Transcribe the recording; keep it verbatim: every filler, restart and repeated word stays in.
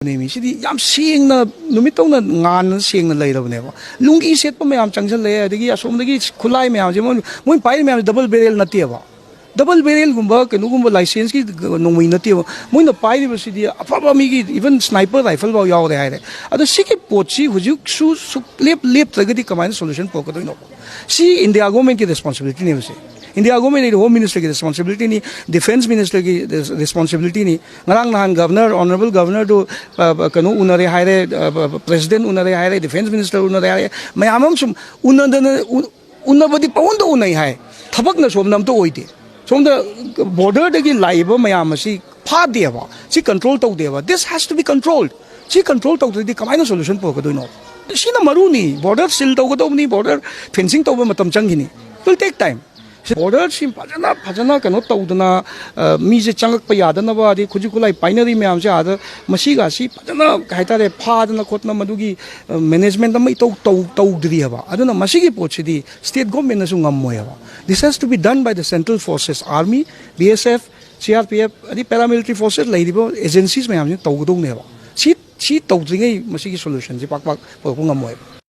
ꯅꯦꯃꯤ꯫ ꯁꯤꯗꯤ ꯌꯥꯝ ꯁꯦꯡꯅ, ꯅꯨꯃꯤꯠꯇꯧꯅ ꯉꯥꯟꯅ ꯁꯦꯡꯅ ꯂꯩꯔꯕꯅꯦꯕ꯫ ꯂꯨꯡꯒꯤ ꯁꯦꯠꯄ ꯃꯌꯥꯝ ꯆꯪꯁꯜꯂꯛꯑꯦ, ꯑꯗꯒꯤ ꯑꯁꯣꯝꯗꯒꯤ ꯈꯨꯠꯂꯥꯏ ꯃꯌꯥꯝꯁꯦ, ꯃꯣꯏ, ꯃꯣꯏ ꯄꯥꯏꯔꯤ ꯃꯌꯥꯝꯁꯦ ꯗꯕꯜ ꯕꯦꯔꯦꯜ ꯅꯠꯇꯦꯕ꯫ ꯗꯕꯜ ꯕꯦꯔꯦꯜꯒꯨꯝꯕ ꯀꯩꯅꯣꯒꯨꯝꯕ ꯂꯥꯏꯁꯦꯟꯁꯀꯤ ꯅꯣꯡꯃꯩ ꯅꯠꯇꯦꯕ꯫ ꯃꯣꯏꯅ ꯄꯥꯏꯔꯤꯕꯁꯤꯗꯤ ꯑꯐꯕ ꯃꯤꯒꯤ, even sniper rifle ꯐꯥꯎ ꯌꯥꯎꯔꯦ ꯍꯥꯏꯔꯦ꯫ ꯑꯗꯣ ꯁꯤꯒꯤ ꯄꯣꯠꯁꯤ ꯍꯧꯖꯤꯛꯁꯨ ꯁꯨꯛꯂꯦꯞ ꯂꯦꯞꯇ꯭ꯔꯒꯗꯤ ꯀꯃꯥꯏꯅ solution ꯄꯨꯔꯛꯀꯗꯣꯏꯅꯣ? ꯁꯤ ꯏꯟꯗꯤꯌꯥ ꯒꯣꯔꯃꯦꯟꯒꯤ ꯔꯦꯁꯄꯣꯟꯁꯤꯕꯤꯂꯤꯇꯤꯅꯦꯕ꯫ ꯁꯤ ꯏꯟꯗꯤꯌꯥ ꯒꯣꯔꯃꯦꯟ ꯍꯥꯏꯗꯤ ꯍꯣꯝ ꯃꯤꯅꯤꯁꯇꯔꯒꯤ ꯔꯦꯁꯄꯣꯟꯁꯤꯕꯤꯂꯤꯇꯤꯅꯤ, ꯗꯤꯐꯦꯟꯁ ꯃꯤꯅꯤꯁꯇꯔꯒꯤ ꯔꯦꯁꯄꯣꯟꯁꯤꯕꯤꯂꯤꯇꯤꯅꯤ꯫ ꯉꯔꯥꯡ ꯅꯍꯥꯟ ꯒꯚꯔꯅꯔ, ꯑꯣꯅꯔꯦꯕꯜ ꯒꯚꯔꯅꯔꯗꯨ, ꯑ, ꯀꯩꯅꯣ ꯎꯅꯔꯦ ꯍꯥꯏꯔꯦ, ꯑ, ꯄ꯭ꯔꯦꯁꯤꯗꯦꯟ ꯎꯅꯔꯦ ꯍꯥꯏꯔꯦ, ꯗꯤꯐꯦꯟꯁ ꯃꯤꯅꯤꯁꯇꯔ ꯎꯅꯔꯦ ꯍꯥꯏꯔꯦ, ꯃꯌꯥꯝ ꯑꯃ ꯁꯨꯝ ꯎꯅꯗꯅ, ꯎ-, ꯎꯅꯕꯗꯤ ꯄꯪꯎꯟꯗ ꯎꯅꯩ ꯍꯥꯏ, ꯊꯕꯛꯅ ꯁꯣꯝꯗ ꯑꯝꯇ ꯑꯣꯏꯗꯦ꯫ ꯁꯣꯝꯗ ꯕꯣꯔꯗꯔꯗꯒꯤ ꯂꯥꯛꯏꯕ ꯃꯌꯥꯝ ꯑꯁꯤ ꯐꯥꯗꯦꯕ, ꯁꯤ ꯀꯟꯇ꯭ꯔꯣꯜ ꯇꯧꯗꯦꯕ꯫ This has to be controlled. C control ꯇꯧꯗ꯭ꯔꯗꯤ ꯀꯃꯥꯏꯅ ꯁꯣꯂꯨꯁꯟ ꯄꯨꯔꯛꯀꯗꯣꯏꯅꯣ? ꯁꯤꯅ ꯃꯔꯨꯅꯤ꯫ ꯕꯣꯔꯗꯔ ꯁꯤꯜ ꯇꯧꯒꯗꯧꯕꯅꯤ, ꯕꯣꯔꯗꯔ ꯐꯦꯟꯁꯤꯡ ꯇꯧꯕ ꯃꯇꯝ ꯆꯪꯈꯤꯅꯤ꯫ It will take time. ꯕꯣꯔꯗꯔꯁꯤ ꯐꯖꯅ, ꯐꯖꯅ ꯀꯩꯅꯣ ꯇꯧꯗꯅ, ꯑ, ꯃꯤꯁꯦ ꯆꯪꯉꯛꯄ ꯌꯥꯗꯅꯕ, ꯑꯗꯩ ꯈꯨꯠꯁꯨ ꯈꯨꯠꯂꯥꯏ ꯄꯥꯏꯅꯔꯤ ꯃꯌꯥꯝꯁꯦ ꯑꯥꯗ, ꯃꯁꯤꯒꯁꯤ ꯐꯖꯅ, ꯀꯩ ꯍꯥꯏꯇꯥꯔꯦ, ꯐꯥꯗꯅ ꯈꯣꯠꯇꯅ ꯃꯗꯨꯒꯤ, ꯑ, ꯃꯦꯅꯦꯖꯃꯦꯟ ꯑꯃ ꯏꯇꯧ ꯇꯧ-, ꯇꯧꯗ꯭ꯔꯤ ꯍꯥꯏꯕ꯫ ꯑꯗꯨꯅ ꯃꯁꯤꯒꯤ ꯄꯣꯠꯁꯤꯗꯤ ꯁ꯭ꯇꯦꯠ ꯒꯣꯔꯃꯦꯟꯅꯁꯨ ꯉꯝꯃꯣꯏ ꯍꯥꯏꯕ꯫ This has to be done by the central forces, army, B S F, C R P F, ꯑꯗꯩ paramilitary forces ꯂꯩꯔꯤꯕ agencies ꯃꯌꯥꯝꯁꯤꯅ ꯇꯧꯒꯗꯧꯅꯦꯕ꯫ ꯁꯤ, ꯁꯤ ꯇꯧꯗ꯭ꯔꯤꯉꯩ ꯃꯁꯤꯒꯤ ꯁꯣꯂꯨꯁꯟꯁꯤ ꯄꯥꯛ ꯄꯥꯛ ꯄꯨꯔꯛꯄ ꯉꯝꯃꯣꯏꯕ꯫